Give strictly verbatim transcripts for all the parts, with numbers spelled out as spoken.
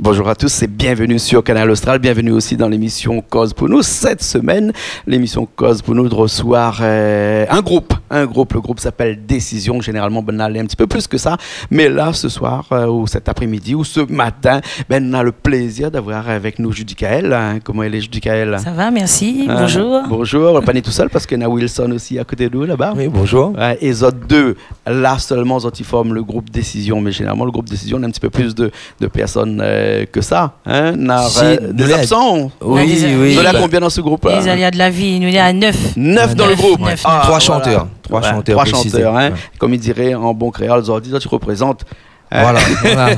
Bonjour à tous et bienvenue sur Kanal Austral. Bienvenue aussi dans l'émission Koz pou nou. Cette semaine, l'émission Koz pou nou reçoit, euh, un groupe. Un groupe, le groupe s'appelle Décision. Généralement, ben, on a un petit peu plus que ça. Mais là, ce soir, euh, ou cet après-midi, ou ce matin, ben, on a le plaisir d'avoir avec nous Judicaël, hein. Koman i lé, Judicaël ? Ça va, merci. Euh, bonjour. Bonjour. Ou lé pa ni tousèl parske na Wilson osi a koté de ou laba. Oui, bonjour. Ouais, é zot dé, la solman, zot i form le group Décision. Mé zénéralman, le group Décision, na in ti pé plis de, de pèrsone, euh, ke sa, hein. Na, euh, dé zabsan. Si, nou lé, oui, oui. Zot lé konbien dan se group-la ? Lé Zalia de la Vie, nou lé a nèf. Nèf dan le group. Nèf, nèf. Ah, voilà. Troi shantèr. Troi shantèr, hein. Ouais. Konm i diré an bon kréol, zordi, zot i reprézant Voilà, voilà.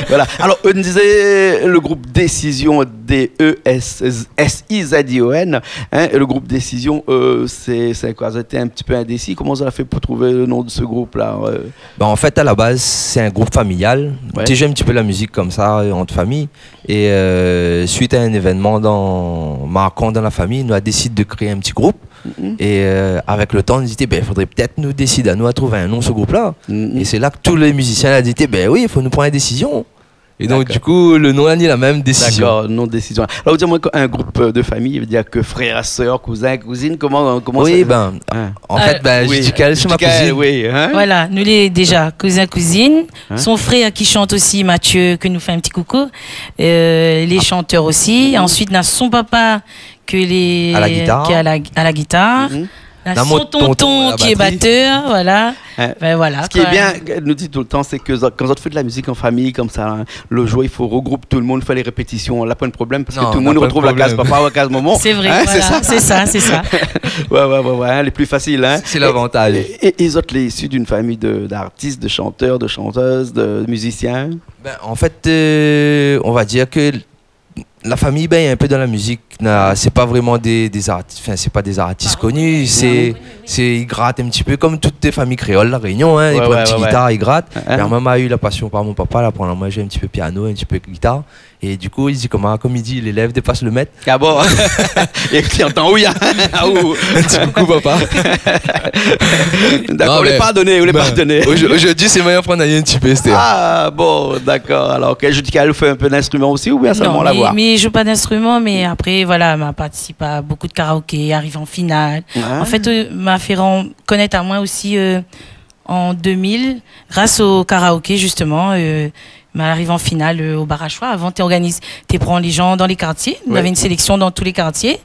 Voilà. Alor, euh, nou dizé le group Décision, D E S, S I Z I O N, hein, é le group Décision, euh, sé, sé koi, zot té in ti pé indési. Koman zot la fé pou trouv le non de se group-la, euh ? Ben, an fèt, a la baz, sé in group familial. Ouais. Nou té zoué in ti pé la mizik konmsa, euh, ant famiy. É, euh, suit a in événman dan, markan dan la famiy, nou la désid de kréé in ti group. Mhm. É, euh, avèk le tan, nou di, ben, fodré pétèt nou désid anou a trouv in non se group-la. Mhm. É sé la ke tout lé mizisien la di, ben oui, fo nou pran in Décision. É donk, du kou, le non la ni la mèm, Décision. Dakor, non Décision. Alor, ou di amoin ke in group, euh, de famiy, i vé dir ke frèr, sèr, kouzin, kouzine, koman, koman sa ? Oui, ben, an fèt, ben, Judicaël, sé mon kouzin. Oui, hein ? Voilà, nou lé déza kouzin, kouzine. Hein ? Son frèr ki shant osi, Mathieu, ke nou fé in ti koukou. Euh, lé shantèr osi. Ansuit, na son papa ke lé, a la gitar. Ki lé a la, a la gitar. Mhm. Na son tonton ki lé batèr, voilà. Hein. Ben voilà, koi. Sak lé bien, nou di toultan, sé ke zot, kan zot i fé de la mizik an famiy konmsa, hein, le zour, i fo regroup tout le moun, fé lé répétision. La, pa de problèm, parske tout le moun i retrouv la kaz papa ou la kaz momon. Non, na pa de problèm. Sé vré, hein, voilà, sé sa, sé sa. Ouais, ouais, ouais, ouais, hein, lé pli fasil, hein. Sé lavantaz. É, é, é zot lé isi d'in famiy de, d'artis, de shantèr, de shantèz, de mizisien ? Ben, an fèt, euh, on va dir ke la famiy i bègn in pé dan la mizik, na, sé pa vréman dé, dé zarti-, anfin, sé pa dé zartis koni, sé, sé, i grat in ti pé konm tout lé famiy kréol La Rényon, hein, i pran in ti gitar, i grat. Ouais, ouais. Hein, hein. Mé moin la u la pasion par mon papa, la aprann amoin zoué in ti pé piano, in ti pé gitar. É du kou, i di koman, konm i di, l'élèv i dépas le mèt. Ah bon ? É ou antann, oui, hein. Ah, ou. In ti koukou, papa. Dakor, non, ou lé pardoné, ou lé pardoné. Zordi, sé moin la aprann in ti pé, sété. Ah bon, dakor. Alor, OK, Judicaël i fé in pé d'instriman osi, oubien solman la voi ? Non, mi, mi zoué pa d'instriman, mé apré, voilà, ma partisip a bonpé de karaoké, ariv an final. Ouais. An fèt, euh, ma fé ran-, konèt amoin osi, euh, an deux mille, gras o karaoké, zistoman, euh, ma ariv an final, euh, o Bar Achoua. Avan, té organiz, té pran lé zan dan lé kartié. Nou lavé in séléksion dan tout lé kartié.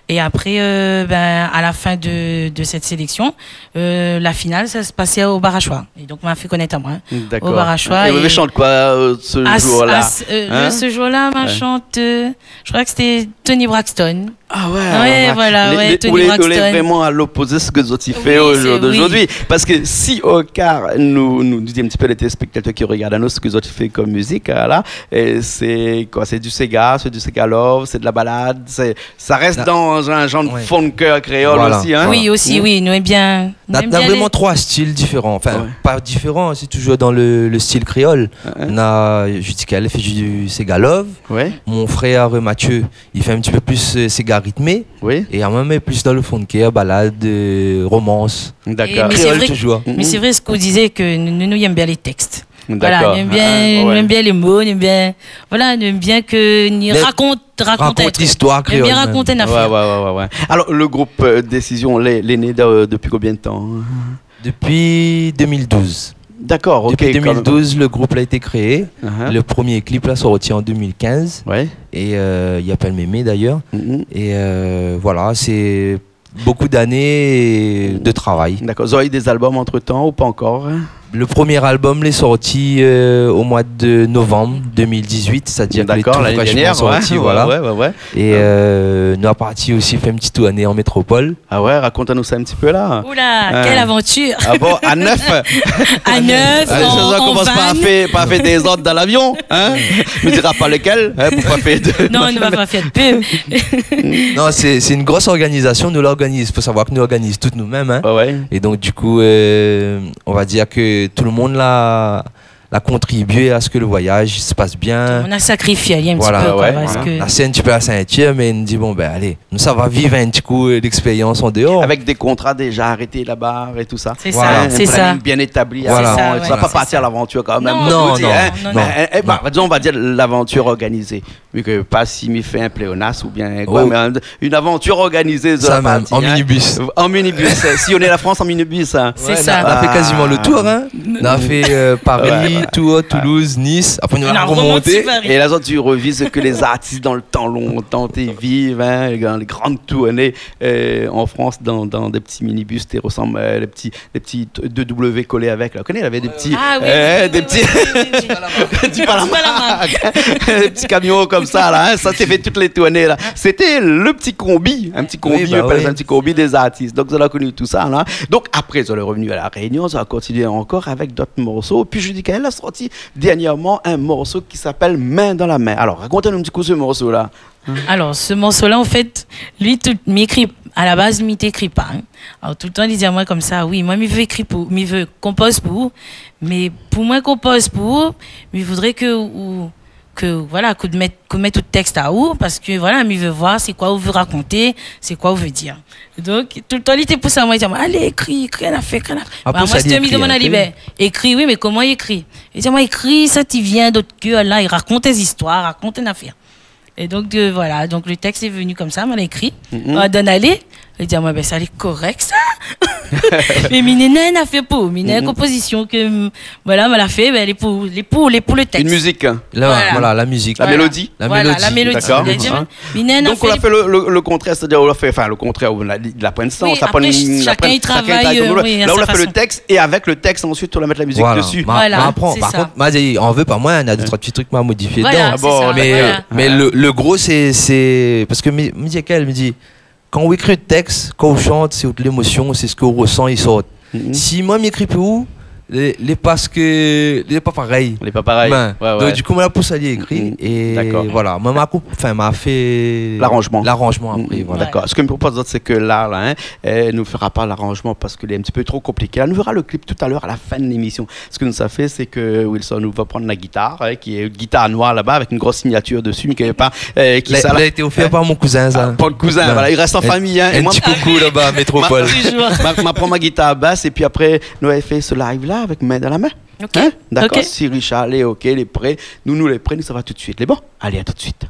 É apré, euh, ben, a la fin de, de sèt séléksion, euh, la final, sa i pasé o Bar Achoua. É donk, ma fé konèt amoin o Bar Achoua. Dakor. É zot i shant koi, euh, se zour-la ? Ah, s-, ah, s-, euh, hein ? Se zour-la, ma shant, euh, mi kroi ke sété Toni Braxton. Ah ouais, ouais, alor, voilà, Toni Braxton. Lé, lé, lé vréman a lopozé de sak zot i fé o zour d'ozordi. Oui, sé, oui. Parske si o ka nou, nou di in ti pé lé téléspèktatèr ki regard anou sak zot i fé konm mizik, euh, la, é sé koi, sé du séga, sé du séga love, sé de la balad, sé, sa i rès dan in zanr funk kréol osi, hein. Voilà. Oui, osi, oui, nou èm bien, nou èm bien lé... Na, na vréman troi stil diféran. Anfin, pa diféran, sé touzour dan le, le stil kréol. Ouais. Na Judicaël i fé du séga love. Ouais. Mon frèr, euh, Mathieu, i fé in ti pé plis, euh, séga ritmé. Oui. É amoin, mi lé plis dan le funk, balad, euh, romans. Dakor. É, mé sé vré, kréol touzour. Mé sé vré sak ou dizé ke nou, nou, nou èm bien lé tèks. Voilà, nou èm bien, nou èm bien lé mo, nou èm bien, voilà, nou èm bien ke ni rakont, rakont in trik. Mé rakont listoir kréol mèm. Nou èm bien rakont in nafèr. Ouais, ouais, ouais, ouais, ouais. Alor, le group, euh, Décision, lé, lé né de, dopi konbien de tan, hein ? Dopi deux mille douze. Dakor, OK. Dopi deux mille douze, le group la été kréé. Uh-huh. Le promié klip la sorti an deux mille quinze. Ouais. É, euh, i apèl Mémé, dayèr. Mhm. É, euh, voilà, sé bonpé d'ané de travay. Dakor. Zot la u dé album antretan ou pa ankor, hein ? Le promié album lé sorti, euh, o moi de novanm deux mille dix-huit, sétadir ke lé tou fréshman sorti, ouais. Dakor, lané dernièr, ouais, ouais, ouais. É, euh, nou la parti osi fé in ti tourné an métropol. Ah ouais, rakont anou sa in ti pé la. Oula, kèl avantir. Ah bon, a nèf ? A nèf, an van. Alé, sé sa, komans pa fé, pa fé dézord dan lavion, hein ? Nou dira pa lekèl, hein, pou pa fé de... Non, nou va pa fé de pub. Non, sé, sé in gro organizasion, nou la organiz. Fo savoir ke nou organiz tout nou mèm, hein. Ouais, ouais. É donk, du kou, euh, on va dir ke tout le moun la la kontribié a se ke le voyaz i pas bien. Nou la sakrifié ali in ti pé, koi, parske la sèn, in ti pé la sintir, mé nou di, bon, bin, alé, nou sava viv in ti kou, euh, l'expérience en dehors. Avèk dé kontra déza arété laba é tousa. Sé sa, sé sa. In planning bien établi avan, é tousa, pa partir a l'avantir kan mèm. Non, non, non. Hein, hein, bah, disons, on va dire l'aventure organisée. Vu ke pa si mi fé in pléonas oubien koi, mé in, in avantir organizé, sa, la parti, an minibus. An minibus, euh, sillonner la France en minibus, hein. Sé sa. Nou la fé kaziman le tour, hein. Nou la fé, euh, Paris, Tours, Toulouse, Nice. Apré nou la remonté. É la, zot i reviv se ke lé zartis dan le tan lontan té i viv, hein, dan lé gran tourné, euh, an Frans, dan, dan dé ti minibus té i resanm, euh, lé ti lé ti t-, deux W kolé avèk, la. Ou koné, lavé dé ti, euh, dé ti, di pa la mark. Dé ti kamion konmsa, la, hein. Sa té i fé tout lé tourné, la. Sété le ti konbi, in ti konbi, i apèl sa in ti konbi dé zartis. Donk, zot la koni tousa, la. Donk, apré, zot lé revenu a La Rényon, zot la kontinié ankor avèk dot morso. Pi, Judy Kael la sorti dernièrman in morso ki apèl Main dans la main. Alor, rakont anou in ti kou se morso-la. Alor, se morso-la, an fèt, li, tout, mi ékri, a la baz, mi té ékri pa, hein. Alor, toultan, li di amoin konmsa, wi, moin, mi vé ékri pou, mi vé konpoz pou ou, mé pou moin konpoz pou ou, mi voudré ke ou, ke, voilà, ke ou mèt, ke ou mèt out tèks aou, parske, voilà, mi vé voir sé koi ou vé rakonté, sé koi ou vé dir. Donk, toultan, li té pous amoin, li di amoin, alé, ékri, ékri, anafèr, ékri, anafèr. Apré, moin, sa, mi domann ali, bin, ékri, wi, mé koman i ékri ? Li di amoin, ékri sak i vien dan out kèr, la, é rakont in zistoir, rakont in afèr. É donk, euh, voilà, donk le tèks lé venu konmsa, moin la ékri. Mhm. Moin la donn ali. Li di amoin, bin, sa lé korèk, sa. Mé mi néna in afèr pou, mi néna in konpozision ke, mm, voilà, moin la fé, bin, lé pou, lé pou, lé pou le tèks. Une musique, hein. La, voilà, la mizik. La mélodi. La mélodi. Dakor. Li di amoin, mi néna in afèr. Donk, ou la fé le, le, le kontrèr, sétadir, ou la fé, anfin, le kontrèr, ou la, la pran in sans, wi, sa apré, pran in, shakinn i travay, euh, wi, a sa fason. La, ou la fé le tèks é avèk le tèks, ansuit, ou la mèt la mizik dési. Voilà, sé sa. Voilà. Mé apré, par kont, ma di, an vé pa moin, néna dé, troi ti trik ma modifié dedan. Voilà, sé sa, voilà. Mé, euh, mé le, le gro, sé, sé, parske mi, mi di èl, mi di, kan ou ékri le tèks, kan ou shant, sé out lémosion, sé sak ou resan, i sort. Mhm. Si moin, mi ékri pou ou, lé, lé pa sak, lé pa parèy. Lé pa parèy. Bin, ouais, donk, ouais, du kou, moin la pous ali ékri, mhm, é dakor, voilà. Moin, ma koup, anfin, ma fé laranzman. Laranzman apré, mhm, voilà. Dakor. Sak mi propoz, sé ke la, la, hein, euh, nou fera pa laranzman parske lé in ti pé tro konpliké. La, nou vèra le klip talèr a la fin de lémision. Sak nou sa fé, sé ke Wilson, nou va prann la gitar, hein, ki lé gitar noir laba, avèk in gro signatir dési, mé ki lé pa, euh, ki la, sa la, la été ofèr par mon kouzin, sa. Ah, par le kouzin, voilà, i rès an fami, hein. In ti koukou laba, Métropole. Toujours. Ma, ma pran ma gitar bas, épi apré, nou va fé se live-la avèk Main dans la main. Ok. Hein ? Dakor, ok. Si Richard lé ok, lé pré, nou, nou lé pré, nou sava tout de suite. Lé bon ? Alé, a tout de suite.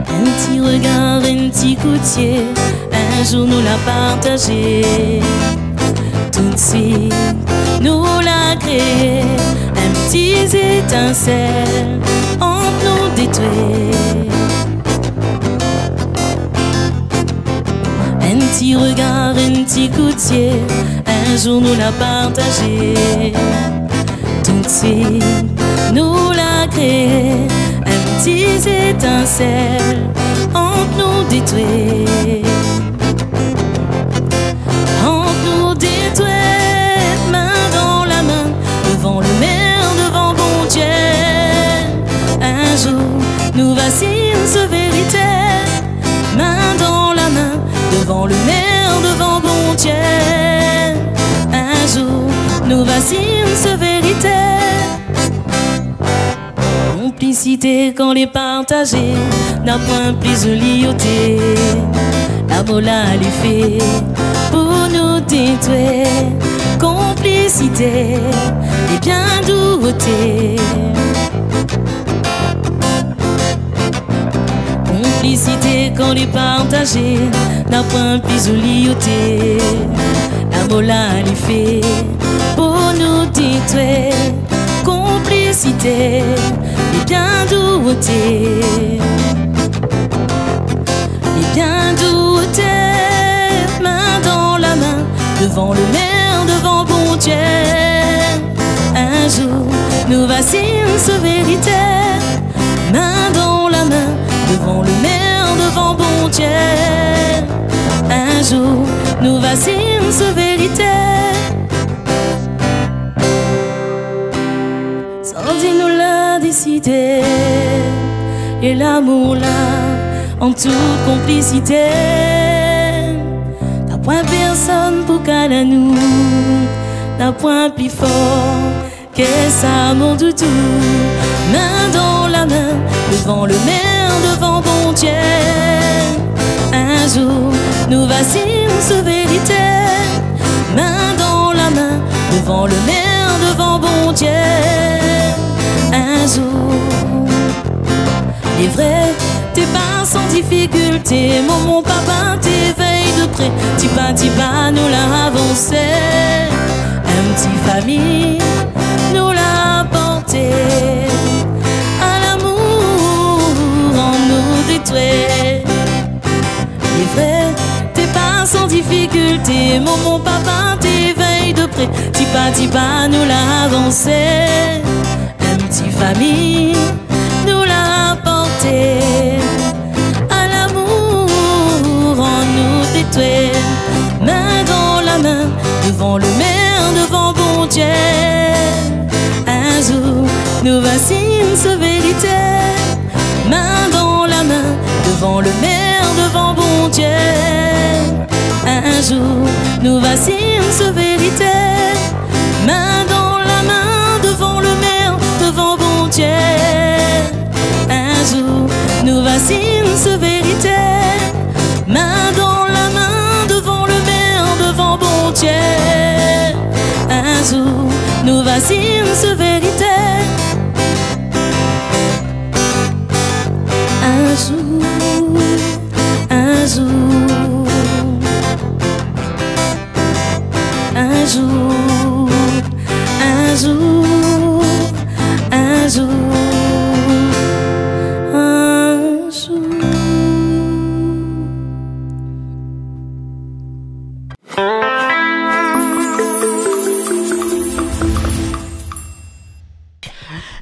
In ti regar, in ti kout zyé, in zour nou la partazé. Toutsuit, nou la kréé in ti zétinsèl ant nou dé dwé. In ti regar, in ti kout zyé, in zour nou la partazé. Toutsuit, nou la kréé in ti zétinsèl ant nou dé dwé. Ant nou dé dwé, min dan la min, dovan le mèr, dovan Bondié. In zour, nou va sign se vérité. Min dan la min, dovan le mèr, dovan Bondié. In zour, nou va sign se vérité. Konplisité kan lé partazé, na poin pli zoli oté. Lamour la lé fé pou nou dé dwé. Konplisité lé bien dou oté. Konplisité kan lé partazé, na poin pli zoli oté. Lamour la lé fé pou nou dé dwé. Konplisité lé bien dou oté. Lé bien dou oté, min dan la min, dovan le mèr, dovan Bondié. In zour, nou va sign se vérité. Min dan la min, dovan le mèr, dovan Bondié. In zour, nou va sign se vérité. Sa di nou la désidé, É lamour la, an tout konplisité, na poin pèrsone pou kal anou, na poin pli for ke sa, mon doudou. Min dan la min, dovan lo mèr, dovan Bondié. In zour, nou va sir sèt vérité. Min dan la min, dovan lo mèr, dovan Bondié. In zour, lé vré, té pa san difikilté, momon, papa té vèy de pré. Ti pa ti pa, nou la avansé. In ti famiy, nou la porté. A lamour an nou détré. Lé vré, té pa san difikilté, momon, papa té vèy de pré. Ti pa ti pa, nou la avansé. In ti famiy, nou la porté. A lamour an nou détré. Min dan la min, dovan lo mèr, dovan Bondié. In zour, nou va sir sèt vérité. Min dan la min, dovan lo mèr, dovan Bondié. In zour, nou va sir sèt vérité. Min dan la min, dovan lo mèr, dovan Bondié. In zour, nou va sir sèt vérité. Min dan la min, dovan lo mèr, dovan Bondié. In zour, nou va sir sèt vérité. In zour, in zour, in zour, in zour, in zour, in zour.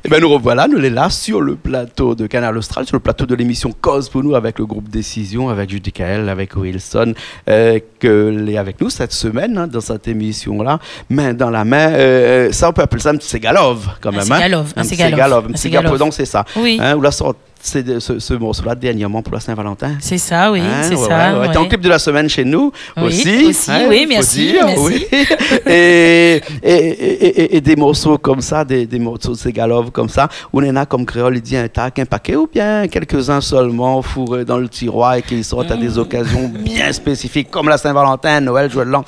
Ében, nou revoilà, nou lé la sur le plateau de Kanal Austral, sur le plateau de l'émission Koz pou nou avèk le group Décision, avèk Judicaël, avèk Wilson, euh, ke lé avèk nou sèt semèn, in, dan sèt émisyon-la, min dan la min. Euh, sa, nou pé apèl sa in ti séga love, kan mèm, in. In séga love, in séga love. In ti séga love, in ti séga pou dansé sa. Oui. In, ou la sort sé, se, se morso-la dèrnièrman pou la Saint-Valentin. Sé sa, oui, sé sa, ouais. Té an klip de la semèn shé nou osi, oui, in, oui, fo dir, mèrsi, mèrsi. Oui. É, é, é, é, é dé morso konmsa, dé, dé morso séga love konmsa, ou néna, konm kréol i di, in ta, in paké, oubien kèlkzin sèlman fouré dan le tiroir é ki sort a dé okazyon bien spésifik, konm la Saint-Valentin, Noël, jour de l'an.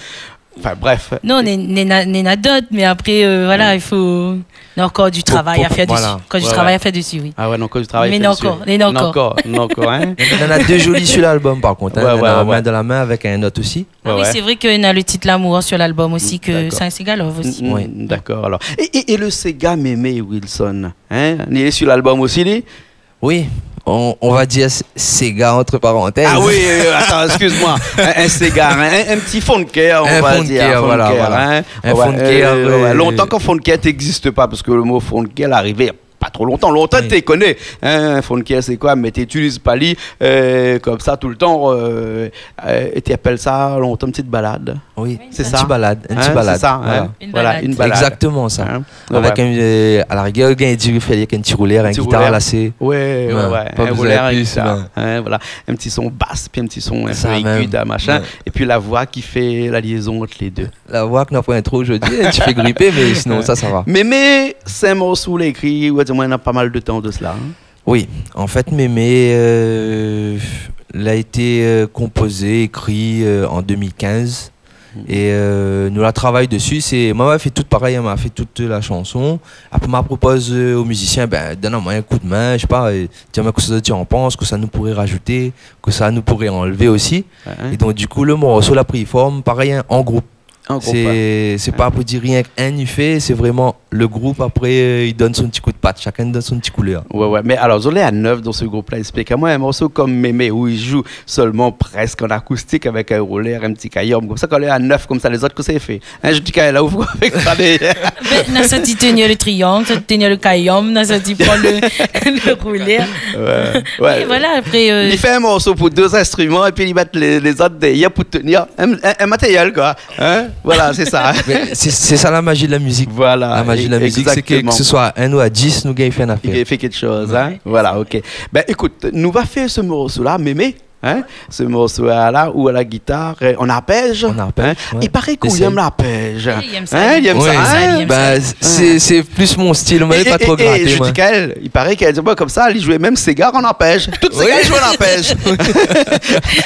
Anfin, bref. Non, néna, néna dot, mé apré, euh, voilà, i fo, néna ankor du travay a fèr dési. Ankor du travay a fèr dési, oui. Ah ouais, non, ankor du travay a fèr dési. Mé néna ankor, néna ankor, in. Néna dé zoli sur l'album, par kont, in. Ouais, ouais, néna Min dan la min avèk in ot osi. Ah oui, sé vré ke néna le tit Lamour sur l'album osi, ke sé in séga love osi. Mm, dakor, alor. É, é, é le séga Mémé Wilson, in, li lé sur l'album osi, li ? Oui, on, on va dire s-, séga entre parenthèses. Ah oui, euh, attends, excuse-moi. Un, un séga, un, un, un petit fond de cœur, on va dire, voilà, voilà. Un fond de cœur, euh, ouais. Lontan kan fond de cœur té égzis pa, parske le mo fond de cœur la arivé pa tro lontan. Lontan té koné, in, fond de cœur sé koi, mé té itiliz pa li, euh, konmsa toultan, euh, euh, é té apèl sa lontan ti balad. Oui, sé sa. In ti balad, in ti balad. Voilà. Une balade. Exactement ça. Avèk in, euh, à la rigueur, gingn di, fé in ti roulèr, in gitar, la, sé... Ouais, ouais, ouais. Pa bezoin plis, in. In, voilà. In ti son bas, pi in ti son in pé égu, machin. É pi la voi ki fé la liézon ant lé dé. La voi ke nou aprann tro zordi, in ti pé gripé, mé sinon, sa, sa va. Mémé, sé in morso ou la ékri, ou la di amoin, néna pa mal de tan de sela, in. Oui, an fèt, Mémé, euh, la été, euh, konpozé, ékri, euh, an deux mille quinze. É, euh, nou la travay dési, sé, moin, ma fé tout parèy, in, ma fé tout la shanson. Apré, ma propoz, euh, o mizisien, bin, donn amoin in koudmin, mi sé pa, euh, di amoin kosa zot i an pans, kosa nou pouré rajouté, kosa nou pouré anlvé osi. É donk, du kou, le morso la pri form, parèy, in, an group. An group, ouais. Sé pa pou dir rienk inn i fé, sé vréman le group, apré, euh, i donn son ti kou d'pat, shakinn i donn son ti koulèr. Ouais, ouais. Mé alor, zot lé a nèf dan se group-la. Ésplik amoin, in morso konm Mémé, ousa i zoué sèlman prèsk an akoustik avèk in roulèr, in ti kayom, konmsa, kan lé a nèf konmsa, lézot, kosa i fé ? In, Judicaël, la, ou fé koi avèk sa dèrièr ? Bin, na sa ti tenir le triang, sa ti tenir le kayom, na sa ti pran le, le roulèr. Ouais, ouais. É voilà, apré, euh, li fé in morso pou dé instriman, épi li mèt lé, lézot dèrièr pou tenir in, in, in matérièl, koi. In ? Voilà, sé sa. Mé sé, sé sa la mazi de la mizik. Voilà, la mazi de la mizik, sé ke, ke se soi inn ou a dis, nou gingn fé in afèr. I fé kékshoz, in. Voilà, OK. Bin, ékout, nou va fé se morso-la, Mémé, in, se morso-la, ou a la gitar, euh, an arpèz, in. An arpèz, ouais. I paré ke ou èm larpèz, in. Oui, li èm sa, li èm sa, li èm sa. Bin, sé, sé plis mon stil, moin lé pa tro graté, moin. É, é, é Judicaël, i paré ke, bon, konmsa, li zoué mèm séga an arpèz. Tout séga, li zoué an arpèz.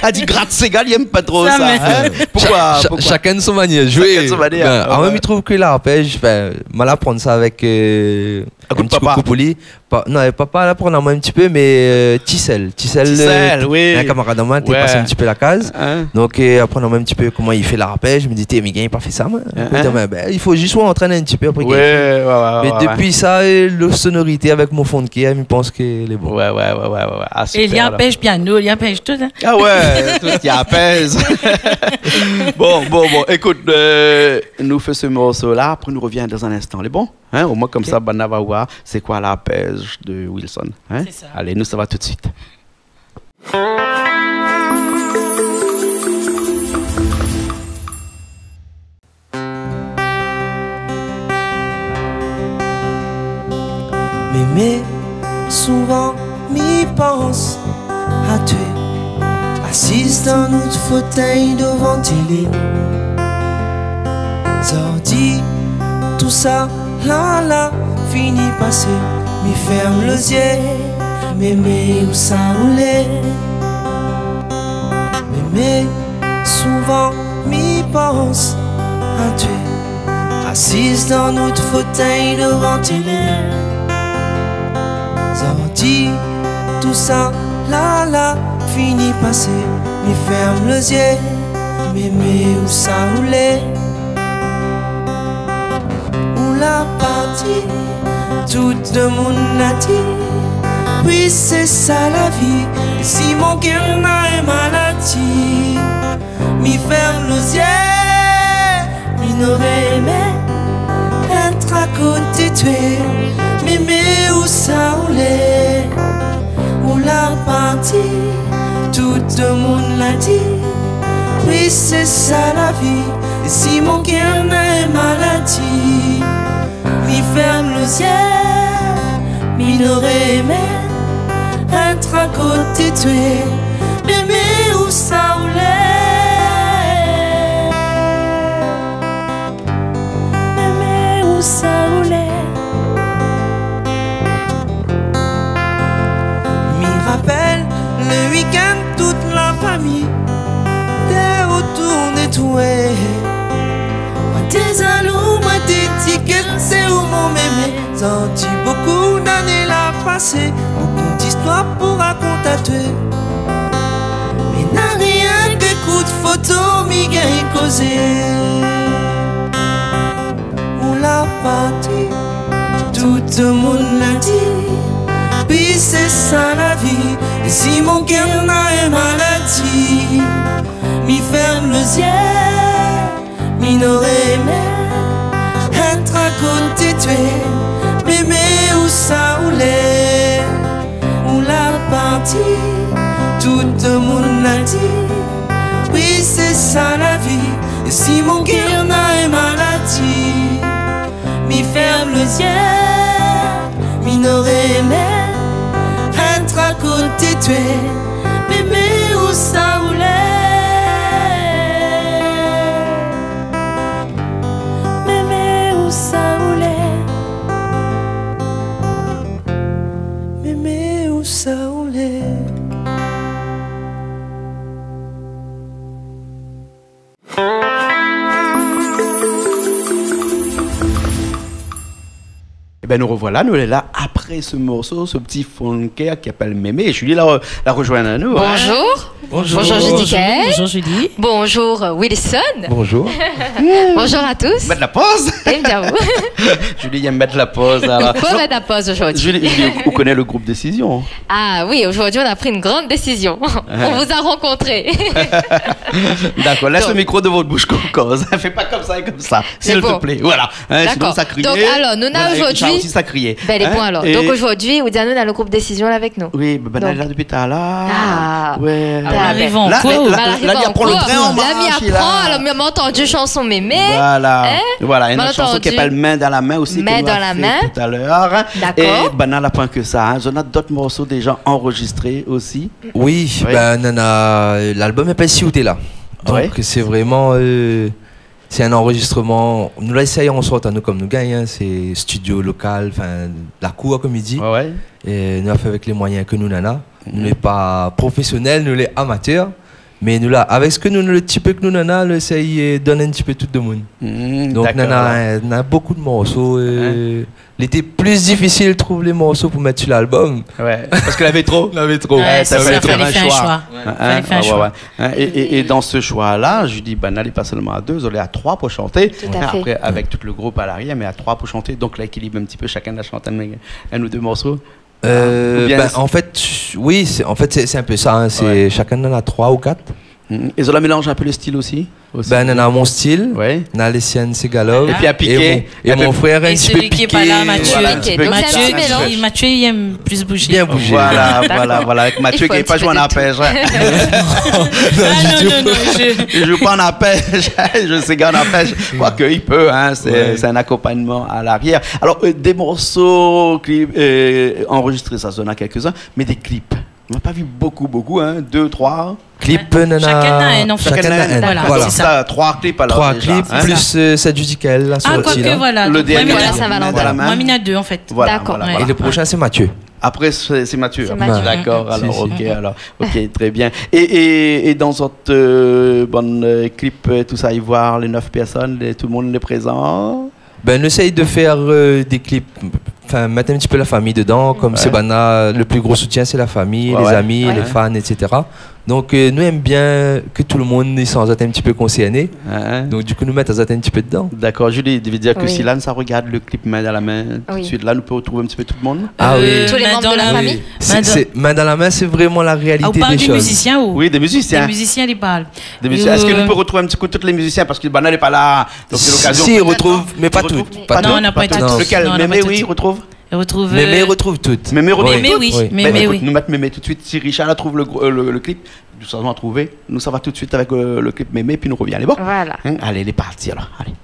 Li di grat séga, li èm pa tro sa, in. Poukoué, poukoué ? Shakinn son manièr zoué. Shakinn son manièr, ouais. Bin, moin, mi trouv ke larpèz, bin, moin la aprann sa avèk, euh, in ti koukou pou li. Pa, non, papa la aprann amoin in ti pé, mé, euh, Tisèl. Tisèl, euh, oui. In kamarad amoin té i pas in ti pé la kaz. Donk, euh, aprann amoin in ti pé koman i fé larpèz. Mi di, té, mi gingn pa fé sa, moin. Apré, mi di, bin, i fo zis ou antrèn in ti pé, apré. Mé dopi sa, euh, lo sonorité avèk mon fon de kèr, mi pans ke lé bon. Ouais, ouais, ouais. Ah, super, alor. É li arpèz piano, li arpèz tout, in. Ah ouais, tout, li arpèz. Bon, bon, bon, ékout, euh, nou fé se morso-la, apré nou rovien dan in instan, lé bon ? In, omoin konmsa, banna va oir sé koi larpèz de Wilson, in ? Sé sa. Alé, nou sava tout suit. Mémé, souvan mi pans atoué, asiz dan nout fotèy dovan télé. Zordi, tousa la la fini pasé, mi fèrm lo zié, Mémé, ousa ou lé ? Mémé, souvan mi pans atoué, asiz dan nout fotèy dovan télé. Zordi, tousa la la fini pasé, mi fèrm lo zié, Mémé, ousa ou lé ? Ou la parti, tout demoun la di, wi, sé sa la vi, si mon kèr na in maladi. Mi fèrm lo zié, mi noré émé èt akoté toué, Mémé, ousa ou lé ? Ou la parti, tout demoun la di, wi, sé sa la vi, si mon kèr na in maladi. Mi fèrm lo zié, mi noré émé èt akoté toué, Mémé, ousa ou lé ? Mémé, ousa ou lé ? Mi rapèl lo week-end, tout la fami té otour de toué. Moin té zalou, moin té di ke sé ou mon Mémé. Zordi, bokou d'ané la pasé, bokou d'istoir pou rakont atoué. Mé na rienk kout foto mi gingn kozé. Ou la parti, tout demoun la di, wi, sé sa la vi, si mon kèr na in maladi. Mi fèrm lo zié, mi noré émé èt akoté toué, Mémé, ousa ou lé ? Ou la parti, tout demoun la di, wi, sé sa la vi, si mon kèr na in maladi. Mi fèrm lo zié, mi noré émé èt akoté toué, Mémé, ousa ou lé ? Mémé, ousa ou lé ? Mémé, ousa ou lé ? Ében, nou rovoila, nou lé la apré se morso, se ti fon de kèr ki apèl Mémé. Julie la, la rozoinn anou, in. Bonjour. Bonjour. Bonjour, Judicaël. Bonjour, Julie. Bonjour, euh, Wilson. Bonjour. Bonjour à tous. Mèt la poz. Bien, bien, vous. Julie i èm mèt la poz, alor. Fo mèt la poz zordi. Julie, Julie, ou, ou koné le group Décision ? Ah oui, aujourd'hui, on a pris une grande décision. On vous a rencontré. D'accord, laisse le micro devant votre bouche, qu'on cause. Fais pas comme ça et comme ça, s'il te plaît. Voilà. Hein, sinon, ça crie. D'accord. Donc, alors, nou néna zordi... Voilà, et Richard aussi, ça criait. Hein ? Bèl é bon, alor. Donc, zordi, ou di anou, néna le group Décision la avèk nou. Oui, ben, la, dopi talèr. Ah. Ouais. Ah, ben, la, la, la, la, li pran le trin an marsh, la. La, mi pran, alor, mi la antandi shanson Mémé. Voilà. Hein ? Voilà, néna in shanson ki apèl Main dans la main aussi, ke nou la fé talèr. Main dans la main. D'accord. É ben, la, la poin ke sa, hein. Zot néna dot morso déza anrozistré osi. Oui, ben, néna, lalbom i apèl Si ou té la. Donk, sé vréman, euh, sé in anrozistreman, nou la éséy an sort, anou, kom nou gingn, hein, sé studio lokal, enfin, la kour, kom i di. Ouais, ouais. É nou la fé avèk lé moiyin ke nou néna. Nou lé pa profésionèl, nou lé amatèr. Mé nou la, avèk sak nou, le ti pé ke nou néna, nou éséy, euh, donn in ti pé tout demoun. Donk, néna, néna bonpé de morso, euh, lété pli difisil trouv lé morso pou mèt su lalbom. Ouais, parske navé tro. Navé tro. Ouais, sé sa, falé fé in shoi. Falé fé in shoi. Hein, hein, ouais, ouais. Hein, é, é, é dan se shoi-la, Julie, ben, lé pa sèlman a dé, zot lé a troi pou shanté. Tout à fait. Apré, avèk tout le group a larièr, mé a troi pou shanté. Donk, lékilib in ti pé, shakinn la shant in, inn ou dé morso. Euh, ben, an fèt, oui, sé, an fèt, sé, sé in pé sa, hein, sé, shakinn néna troi ou kat. Mm. É zot la mélanz in pé le stil osi ? Ben, néna mon stil, néna Lésienne Segalov, épi in piké, é mon, é mon frèr, in ti pé piké. É sélui ki lé pa la, Mathieu. Voilà, in ti pé piké. Donk, sé in ti mélanz. Mathieu, li èm plis bouzé. Bien bouzé. Voilà, voilà, voilà. Avèk Mathieu ki lé pa zoué an arpèz, hein. Non, non, non, li zoué pa an arpèz, li zoué séga an arpèz. Koike li pé, hein, sé, sé in akonpagnman a larièr. Alor, euh, dé morso ki, euh, anrozistré, sa, zot néna kèlkizin, mé dé klip. Nou la pa vi bonpé, bonpé, hein, dé, troi. Klip, néna... Shakinn néna inn, an fèt. Shakinn néna inn. Voilà, sé sa. Donk, sa, troi klip, alor, déza, hein. Troi klip, plis, euh, sèt Judicaël la sorti la. Ah, koike, voilà. Le dernié. Voilà, Main dans la main. Moin, mi néna dé, an fèt. Voilà, voilà. D'accord. É le proshin, sé Mathieu. Apré, sé, sé Mathieu. Sé Mathieu. D'accord, alor, si, si. OK, alor. OK, très bien. É, é, é dan zot, euh, bann, euh, klip, euh, tout sa, i voi lé nèf pèrsone, lé, tout le moun lé prézan ? Ben, nou éséy de fèr, euh, dé klip, anfin, mèt in ti pé la fami dedan, kom sé banna, le pli gro soutien, sé la fami, lé zami, lé fan, et cetera. Donk, euh, nou èm bien ke tout le moun i san azot in ti pé konsèrné. Donk, du kou, nou mèt azot in ti pé dedan. D'accord, Julie, i vé dir ke si la nou sa rogard le klip Main dans la main, tout de suite, la, nou pé rotrouv in ti pé tout le moun ? Ah oui. Tous les membres de la famille ? Sé, sé, Main dans la main, sé vréman la réalité des choses. Ah, ou parl dé mizisien, ou ? Oui, dé mizisien. Dé mizisien, li parl. Dé mizisien. Èske nou pé rotrouv in ti kou tout lé mizisien ? Parske banna lé pa la. Donk, sé lokazion. Si, si, i rotrouv, mé pa tout. Pa tout ? Non, non, pa tout. Lékèl ? Non, non, pa tout. Mémé, oui, i rotrouv. I rotrouv, euh, Mémé i rotrouv tout. Mémé i rotrouv tout ? Mémé, oui. Mémé, oui. Ben, ékout, nou mèt Mémé tout de suite. Si Richard la trouv le gro-, euh, le, le klip, nou sava trouvé. Nou sava tout de suite avèk, euh, le klip Mémé, pi nou rovien. Alé, bon ? Voilà. Hein ? Alé, lé parti, alor. Alé.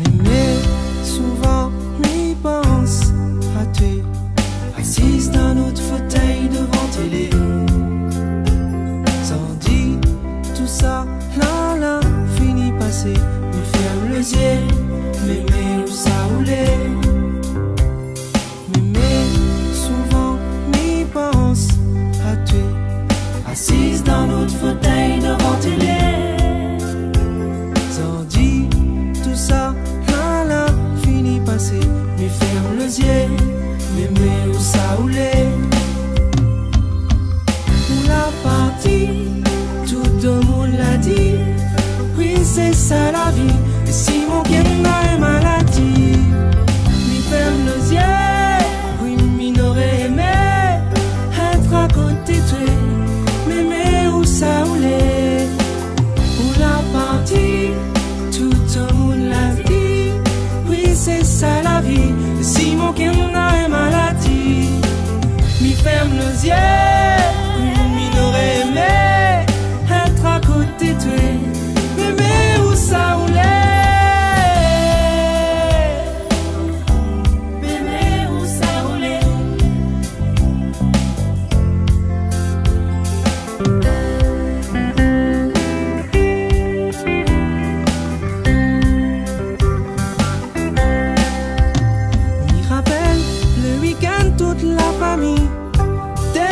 Mémé, souvan mi pans a toi, asiz dan nout fotèy dovan télé. Sa di, tousa la, la fini pasé, mi fèrm lé zié, Mémé, ousa ou lé ? Mémé, souvan mi pans a toi, asiz dan nout fotèy dovan télé. Sa di, tousa la, la fini pasé, mi fèrm lé zié, Mémé, ousa ou lé ? Ou la parti, tout demoun la di, oui, sé sa la vi. É si mon kèr na in maladi, mi fèrm lé zié, oui, mi noré émé èt a koté toi, Mémé, ousa ou lé ? Ou la parti, tout demoun la di, oui, sé sa la vi. Si mon kèr na in maladi, mi fèrm lé zié, mi noré émé èt a koté toi. Mémé, ousa ou lé ? Mémé, ousa ou lé ? Mi rapèl le week-end, tout la fami té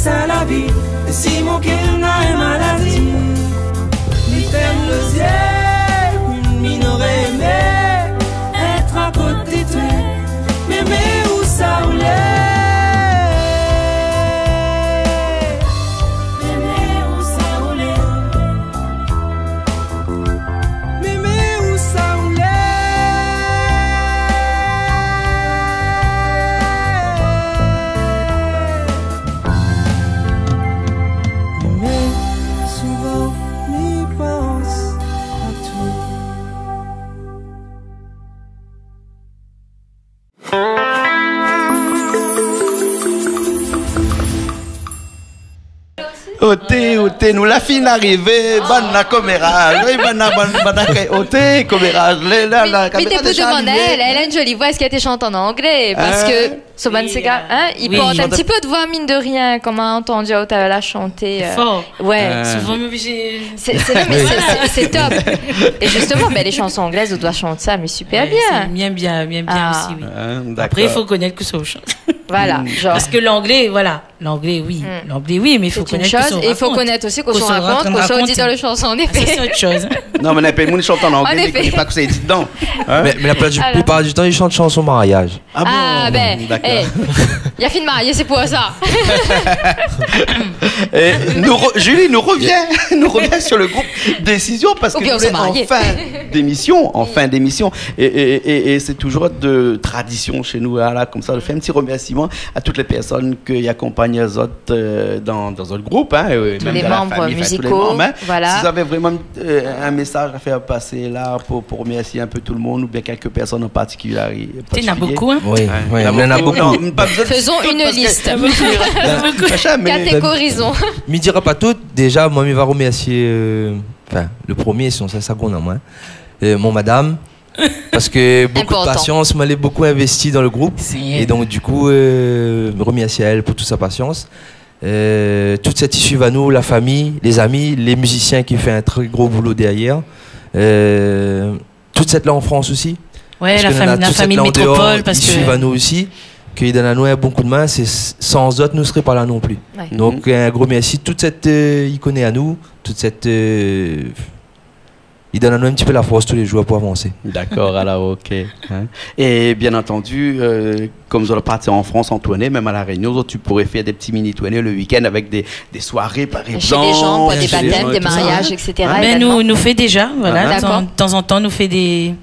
Sa la vi, é si mon kèr na in maladi, mi fèrm lo zié, mi noré émé èt a koté toué. Mémé, ousa ou lé? Mémé, ousa ou lé? Mémé, ousa ou lé? Mémé, souvan mi pans atou. Oté, oté, nou la fine arivé, bann la komèraz. Oui, bann la, bann, bann la, oté, komèraz. Lé la, la kaméra déza alimé. Mé, mé té pou domann aèl, èl na in zoli voi, èske èl té shant an anglé? Parske son bann séga, in, i port in ti pé de voi, mine de rien, konm nou la antandi talèr la shanté, euh, fort. Ouais. Souvan mi oblizé. Sé, sé, non, mé sé, sé, sé top. É zistoman, bin, lé shanson anglèz, ou doi shant sa, mé super bien. Ouais, sé bien, bien, bien, bien osi, oui. Apré, i fo konèt kosa ou shant. Voilà, genre. Parske langlé, voilà. Langlé, oui. Langlé, oui, mé i fo konèt kosa ou rakont. Sé in shoz. É i fo konèt osi kosa ou rakont, kosa ou di dan lé shanson, an éfé. Ah, sa, sé ot shoz. Non, mé na pèl moun i shant an anglé, mé i koné pa kosa i di dedan. In? Mé, mé la plipar di tan, i shant shanson mariaz. Ah bon ? Ah, bin, dakor. Eh, li la fine marié, sé pou sa. É nou re-, Julie, nou revien, nou revien sur le groupe Décision, parske nou lé an fin d'émission, an fin d'émission. É, é, é, é sé toujour de tradision shé nou, la, la, konmsa, de fèr in ti remèrsiman a tout lé pèrsone ki akonpagn azot, euh, dan, dan zot group, in, é mèm dan la fami, anfin, tout lé manm, in. Tout lé manm miziko, voilà. Si zot lavé vréman euh, in mésaz a fèr pasé la pou, pou remèrsié in pé tout le moun oubien kèlk pèrsone an partikilié, partikilié ? Néna bonpé, in ? Oui, oui, néna bonpé. Non, pa bezoin de tout. Faisons une liste. Parske, mé, catégorisons. Mi dira pa tout. Déza, moin, mi va remèrsié, euh, anfin, le promié, sinon sa, sa i gonm amoin, euh, mon madam. Parske bonpé de pasians, moin lé bonpé investi dan le group. Sé vré. É donk, du kou, euh, remèrsié aèl pou tout sa pasians. Euh, tout sèt i suiv anou, la fami, lé zami, lé mizisien ki fé in trè gro boulo dèrièr. Euh, tout sèt la an Frans osi. Ouais, la fami, la fami de métropol, parske néna tout sèt la an déor, i suiv anou osi, ki done anou in bon kou de min. Sé, san zot, nou sré pa la non pli. Ouais. Donk, in gro mèrsi tout sèt, euh, i koné anou, tout sèt, euh, i done anou in ti pé la fors tou lé zour pou avansé. Dakor, alor, OK. In ? É bien antandi, euh, konm zot la parti an Frans an tourné, mèm a La Rényon, zot i pouré fèr dé ti mini tourné le week-end avèk dé, dé soiré, par égzanp, shé dé zan, pou dé batèm, dé mariaz, et cetera. Shé dé zan, tout sa, in ? Bin, nou, nou fé déza, voilà. Ah, in ? Dakor. Tan, tanzantan, nou fé dé,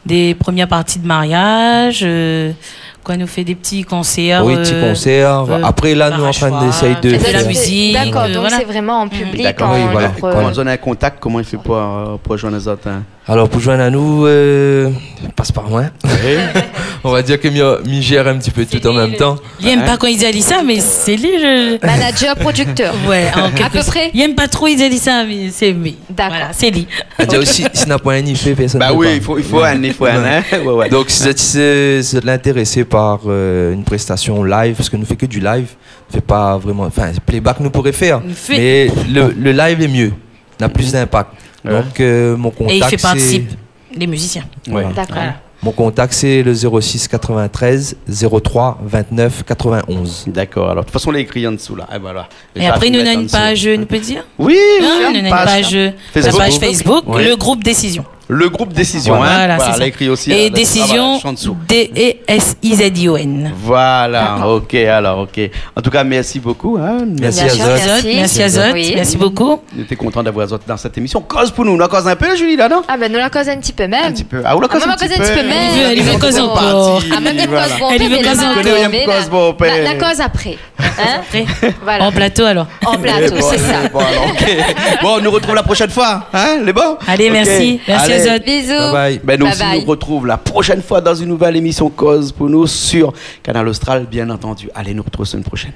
dé promièr parti de mariaz, euh, Koi, nou fé dé ti konsèr, oui, ti konsèr. Apré, la, nou anfin éséy de fé de la mizik, voilà. Fé de la mizik, euh, dakor, donk sé vréman an piblik, an... Dakor, oui, voilà. Koman zot néna in kontak, koman i fé pou, euh, pou zoinn azot, in ? Alor, pou zoinn anou, euh, pas par moin. Oui. On va dire ke mi, mi zèr in ti pé tout an mèm tan. Li èm pa kan i di sa, mé sé li le manager, producteur. Ouais, an kèlk sort. À peu près. Li èm pa tro i di sa, mé sé, mé Dakor. Voilà, sé li. Sétadir osi, si na poin in éfé, pèrsone i pé pa. Ba oui, i fo, i fo in éfé, in. Ouais, ouais. Donk, si zot, si zot lé intérésé par, euh, in prestasion live, parske nou fé ke du live, nou fé pa vréman, anfin, playback nou pouré fèr, mé le, le live lé myé, na plis d'inpak. Ouais. Donk, euh, mon kontak, sé... É i fé partisip lé mizisien. Ouais. Dakor. Voilà. Mon kontak, sé le zéro six quatre-vingt-treize zéro trois vingt-neuf quatre-vingt-onze. Dakor. Alor, de tout fason, lé ékri an dsou la. É voilà. É apré, nou néna in paz, nou pé dir ? Oui, oui, nou néna in paz, la paz Facebook, le group Décision. Le group Décision, in. Voilà, sé sa. Voilà, lé ékri osi, la, la, la, la, an dsou. Décision, D E S I Z I O N. Voilà, OK, alor, OK. An tou ka, mèrsi bokou, in. Mèrsi azot. Mèrsi azot. Oui. Mèrsi bokou. Nou té kontan d'avoir azot dan sèt émision. Koz pou nou. Nou la koz in pé, Julie, la, non ? Ah bin, nou la koz in ti pé mèm. In ti pé. Ah, ou la koz in ti pé. Ah, moin, moin la koz in ti pé mèm. Li vé, li vé koz ankor. Ah, moin, moin la koz bonpé, mé la, moin la koz bonpé. La, la koz apré. In ? Apré. Voilà. An plato, alor. An plato, sé sa. Bon, alor, OK. Bon, nou retrouv la proshèn foi, in, lé bon ? Alé, mèrsi. OK. Mèrsi azot. Alé. Bizou. Bye bye. Bye bye. Bin, nou osi, nou retrouv la proshèn foi dan in nouvèl émision Koz pou nou sur Kanal Austral, bien antandi. Alé, nou retrouv la semèn proshèn.